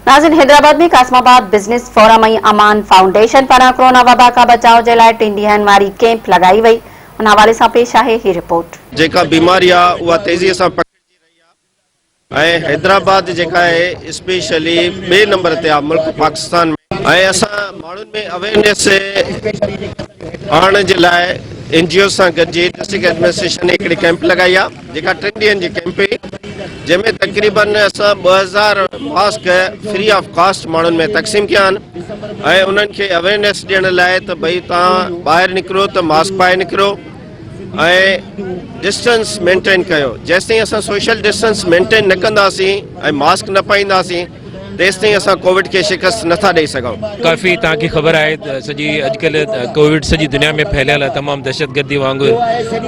ناظرين Hyderabad ۾ Qasimabad business forum ۽ Aman foundation پاران corona وبا کان بچاء جي لاء ٽن ڏينهن واري ڪيمپ لڳائي وئي ان حوالي سان پيش آهي هي رپورٽ. جيڪا بيماري آ اها تيزي سان پکڙجي رهي آ ۽ حيدرآباد جيڪا آهي اسپيشلي ٻئي نمبر تي آ ملڪ پاڪستان ۾ ۽ اسان ماڻهن ۾ اويرنيس آڻڻ جي لاء اين جي اوز سان گڏجي ڊسٽرڪٽ ايڊمنسٽريشن هڪڙي ڪيمپ لڳائي آ جيڪا ٽن ڏينهن جي ڪيمپ هئي جنهن ۾ تقريبن اسان 2000 ماسڪ فري آف ڪاسٽ ماڻهن ۾ تقسيم ڪيا آهن ۽ انهن کي اويرنيس ڏيڻ لاء ته ڀئي تان ٻاهر نڪرو ته ماسڪ پائي نڪرو ۽ ڊسٽنس مينٽين ڪيو جيستائين اسان سوشل ڊسٽنس مينٽين نه ڪنداسين ۽ ماسڪ نه پائينداسين تيستائين اسان ڪووڊ کي شڪست نٿا ڏئي سگهون. ڪافي توهان کي خبر آهي ته سڄي اڄڪلهه ڪووڊ سڄي دنيا ۾ ڦهليل آهي تمام دهشتگردي وانگر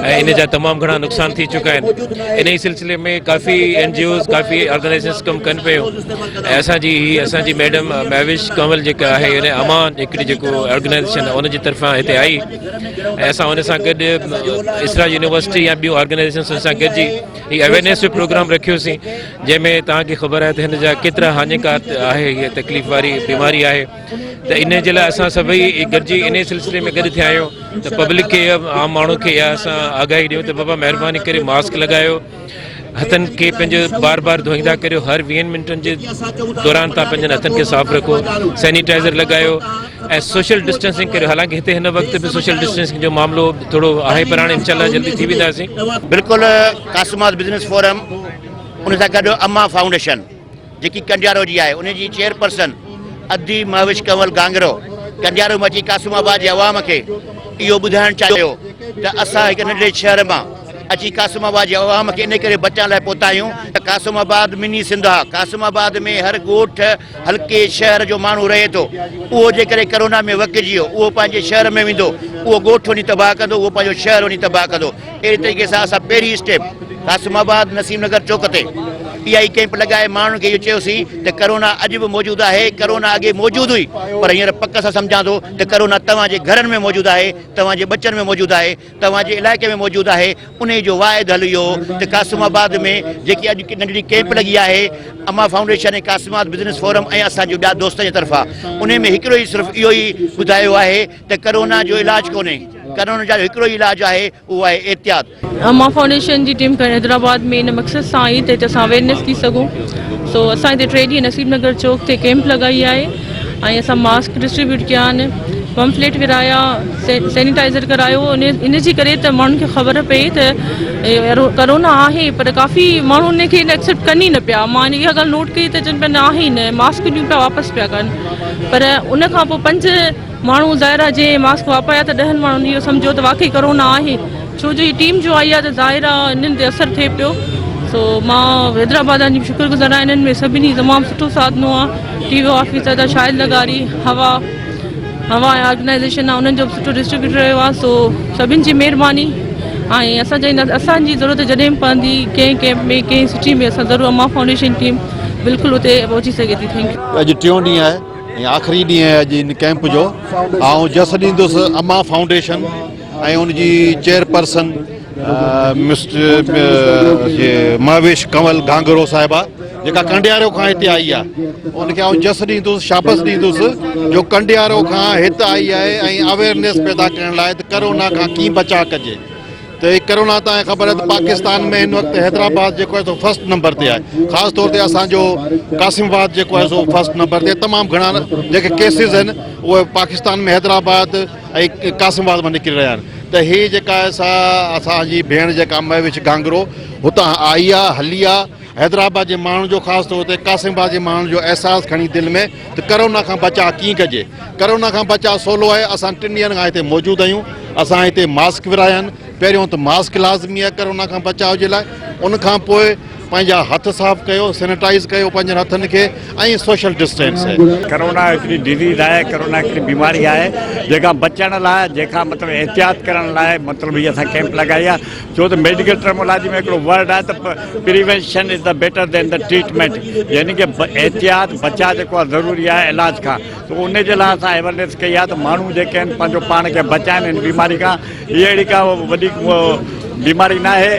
۽ ان جا تمام گهڻا نقصان ٿي چڪا آهن انهي سلسلي ۾ ڪافي اين جي اوز ڪافي آرگنائيزيشنس ڪم ڪن پيون ۽ اسان جي هي اسان جي ميڊم مهوش ڪنول جيڪا آهي ان امان هڪڙي جيڪو آرگنائيزيشن آهي ان جي طرفان هتي آئي ۽ اسان ان سان گڏ اسرا يونيورسٽي يا ٻيون آرگنائيزيشنس سان گڏجي هي اويرنيس جو پروگرام رکيوسين جنهن ۾ توهان کي خبر آهي ته هن جا ڪيترا هاڃيڪار آهي هيء تڪليف واري بيماري آهي ته ان جي لاء اسان سڀئي گڏجي ان سلسلي ۾ گڏ ٿيا آهيون ته پبلڪ کي عام ماڻهو کي اها اسان آگاهي ڏيون ته بابا مهرباني ڪري ماسڪ لڳايو هٿن کي پنهنجو بار بار ڌوئيندا ڪريو هر ويهن منٽن جي دوران تان پنهنجن هٿن کي صاف رکو سينيٽائزر لڳايو ۽ سوشل ڊسٽنسنگ ڪريو حالانڪه هتي هن وقت به سوشل ڊسٽنسنگ جو معاملو ٿورو آهي پر هاڻي انشاء الله جلدي ٿي وينداسين. بلڪل قاسم آباد بزنس فورم ان سان گڏ اما فائونڊيشن جيڪي ڪنڊيارو جي آهي ان جي چيئرپرسن ادي مهوش ڪنول گانگرو ڪنڊيارو ۾ اچي قاسم آباد جي عوام کي اهو ٻڌائڻ چاهيو ته اسان هڪ ننڍڙي شهر مان اچي قاسم آباد جي عوام کي ان ڪري بچائڻ لاء پهتا آهيون ته قاسم آباد مني سنڌ آهي قاسم آباد ۾ هر ڳوٺ هلڪي شهر جو ماڻهو رهي ٿو اهو جيڪڏهن ڪرونا ۾ وڪجي ويو اهو پنهنجي شهر ۾ ويندو اهو ڳوٺ وڃي تباهه ڪندو اهو پنهنجو شهر وڃي تباهه ڪندو اهڙي طريقي سان اسان پهرين اسٽيپ قاسم آباد نسيم نگر چوڪ تي اها ئي ڪئمپ لڳائي ماڻهن کي اهو چيوسين ته ڪرونا اڄ به موجود آهي ڪرونا اڳي موجود هئي پر هينئر پڪ سان سمجهان ٿو ته ڪرونا توهان جي گهرن ۾ موجود آهي توهان جي ٻچن ۾ موجود آهي توهان جي علائقي ۾ موجود آهي انهي جو واحد حل اهو هو ته قاسم آباد ۾ جيڪي اڄ ننڍڙي ڪئمپ لڳي آهي اما فائونڊيشن ۽ قاسم آباد بزنس فورم ۽ اسان جي ٻيا دوستن جي طرفان انهي ۾ هڪڙو ئي صرف اهو ئي ٻڌايو آهي ته ڪرونا جو علاج ڪونهي ڪرونا جو هڪڙو ئي علاج آهي اهو آهي احتياط. اما فائونڊيشن جي ٽيم حيدرآباد ۾ ان مقصد سان آئي ته هتي اسان اويرنيس ٿي سگهون سو اسان هتي ٽي ڏينهن نصيب نگر چوڪ تي ڪيمپ لڳائي آهي ۽ اسان ماسڪ ڊسٽريبيوٽ ڪيا آهن پمفليٽ ورهايا سينيٽائزر ڪرايو ان جي ڪري ته ماڻهن کي خبر پئي ته ڪرونا آهي پر ڪافي ماڻهو ان کي ايڪسيپٽ ڪن ئي نه پيا مان اها ڳالهه نوٽ ڪئي ته چون پيا نه آهي ئي نه ماسڪ ڏيون پيا واپس پيا ڪن پر ان کان پوء پنج ماڻهو ظاهر آهي جنهن ماسڪ واپرايا ته ڏهن ماڻهن اهو سمجهيو ته واقعي ڪرونا آهي ڇو جو هي ٽيم جو آئي آهي ته ظاهر آهي انهن تي اثر ٿئي پيو سو مان حيدرآباد وارن جي به شڪر گذار آهيان انهن ۾ سڀني تمام سٺو ساٿ ڏنو آهي ٽي وي آفيس ادا شاهد لغاري هوا هوا آرگنائيزيشن آهي انهن جو به سٺو ڊسٽريبيوٽ رهيو آهي سو سڀني جي مهرباني ۽ اسان چاهيندا اسان جي ضرورت جڏهن به پوندي ڪنهن ڪيمپ ۾ ڪنهن سٽي ۾ اسان ضرور امان فائونڊيشن ٽيم بلڪل اتي پهچي سگهي ٿي thank you. اڄ ٽيون ڏينهن آهي ۽ آخري ڏينهن آهي اڄ ان ڪئمپ جو. آئون جس ڏيندس اما فائونڊيشن ۽ ان جي چيئرپرسن مسٽر مهوش ڪنول گهانگهرو صاحبه جيڪا ڪنڊيارو کان هتي آئي آهي ان کي آئون جس ڏيندس شابس ڏيندس جو ڪنڊيارو کان هت آئي آهي ۽ اويئرنيس پيدا ڪرڻ لاء ته ڪرونا کان ڪيئن بچاء ڪجي. ته هي ڪرونا تان خبر آهي ته پاڪستان ۾ هن وقت حيدرآباد جيڪو آهي سو فرسٽ نمبر تي آهي خاص طور تي اسان جو قاسم آباد جيڪو آهي سو فرسٽ نمبر تي تمام گهڻا جيڪي ڪيسز آهن اهي پاڪستان ۾ حيدرآباد ۽ قاسم آباد مان نڪري رهيا آهن ته هي جيڪا آهي سا اسان جي ڀيڻ جيڪا مهوش گهانگرو هتان آئي آهي هلي آهي حيدرآباد جي ماڻهن جو خاص طور تي قاسم آباد جي ماڻهن جو احساس کڻي دل ۾ ته ڪرونا کان بچاء ڪيئن ڪجي ڪرونا کان بچاء سولو آهي اسان ٽن ڏينهن کان هتي موجود آهيون اسان هتي ماسڪ ورهايا آهن پهريون ته ماسڪ لازمي آهي ڪرونا کان بچاء جي لاء ان کان پوء پنهنجا هٿ صاف ڪيو سينيٽائز ڪيو پنهنجن هٿن کي ۽ سوشل ڊسٽينس. ڪرونا هڪڙي ڊزيز آهي ڪرونا هڪڙي بيماري آهي جنهن کان بچڻ لاء جنهن کان مطلب احتياط ڪرڻ لاء مطلب هي اسان ڪيمپ لڳائي آهي ڇو ته ميڊيڪل ٽرمالاجي ۾ هڪڙو ورڊ آهي ته prevention is the better than the treatment يعني ڪه احتياط بچاء جيڪو آهي ضروري آهي علاج کان ته ان جي لاء اسان اويرنيس ڪئي آهي ته ماڻهو جيڪي آهن پنهنجو پاڻ کي بچائن هن بيماري کان هي اهڙي ڪا وڏي بيماري ناهي.